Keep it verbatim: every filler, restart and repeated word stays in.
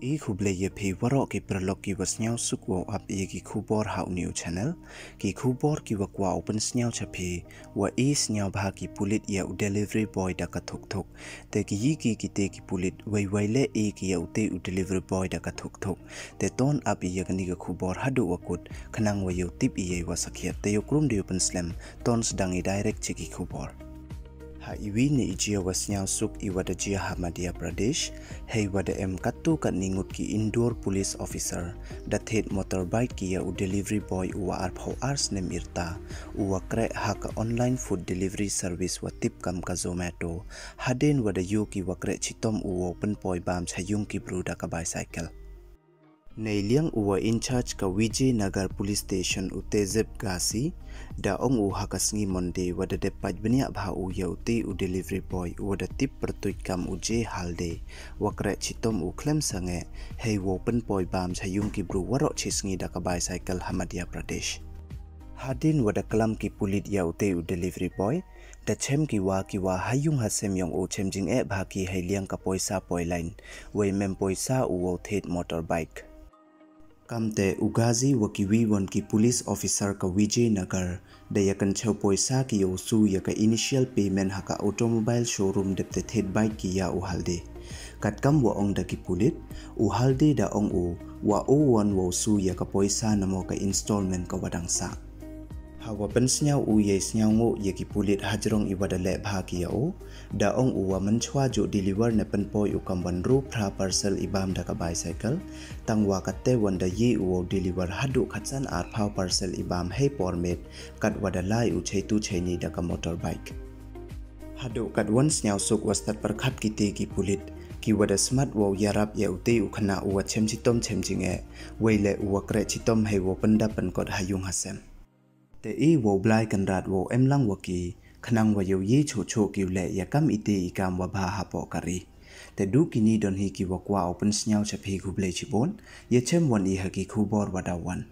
I khublei ya phi waroh ki paralok ki wa sniawsuk wow ap ya ki khubor ha u new channel. Ki khubor ki wa kwah u pynsniaw cha phi, wa i sniaw bha ki pulit ya u delivery boy da ka thuk thuk. Te ki yi ki kite ki pulit, wei wei le i ki ya u te u delivery boy da ka thuk thuk. Te ton ap i ya kani ka khubor haduh wa kut, khnang wa yow tip i ya i wa sakhiat. Te yow krum de yow pynslem, ton sdang i direct cha ki khubor. Ha i wi ne i jia wa sniawsuk i wa da jia ha Madhya Pradesh, hei wa da em katto katni ngut ki Indore police officer, da thied motorbike ki ya u delivery boy u wa arphaw ar snem i rta, u wa kreh ha ka online food delivery service wa tip kam ka Zomato, hadien wa da yoh ki wa kreh chitom u wow pynpoi bam cha yung ki bru da ka bicycle. Neiliang u wa in charge ka Vijay Nagar Police Station u Tejab Gasi, da ong u ha ka sngi Monday wa da dep pait bniah bha u ya u te u delivery boy u wa da tip pyrtuit kam u Jay Halde, wa kreh chitom u khlem sangeh, hei wow pynpoi bam cha yung ki bru waroh chi sngi da ka bicycle ha Madhya Pradesh. Hadien wa da klam ki pulit ya u te u delivery boy, da chem ki wa ki wa ha yung ha sem yong u, chem jingeh bha ki hei liang ka poisa poi line, wei mem poisa u wow thied motorbike. Kamte u Gasi wa ki wi won ki police officer ka Vijay Nagar, da ya kan chew poisa ki yow su ya ka initial payment ha ka automobile showroom dep te thied bike ki ya u Halde. Katkam wa ong da ki pulit, u Halde da ong u, wa u won wow su ya ka poisa namo ka installment ka wa dang sah. Ha wa pynsniaw u ya i sniawnguh ya ki pulit hajrong i wa da leh bha ki ya u, da ong u wa mynchwa ju deliver ne pynpoi u kam wan ru phra parcel i bam da ka bicycle, tang wa katte wan da yi u wow deliver haduh khatsan arphaw parcel i bam hei por miet, kat wa da lai u cheitu cheini da ka motorbike. Haduh kat wan sniawsuk wa stad pyrkhat kite ki pulit, ki wa da smat wow yarap ya u te u khynnah u wa chem chitom chem jingeh, wei le u wa kreh chitom hei wow pynda pynkot ha yung ha sem. Te i wow Blai Kynrad wow em lang wa ki, khnang wa yow yi chuh chuh ki u leh ya kam i te i kam wa bha hapoh ka ri. Te du kini don hi ki wa kwah u pynsniaw cha phi, khublei chibun, ya chem won i ha ki khubor wa da wan.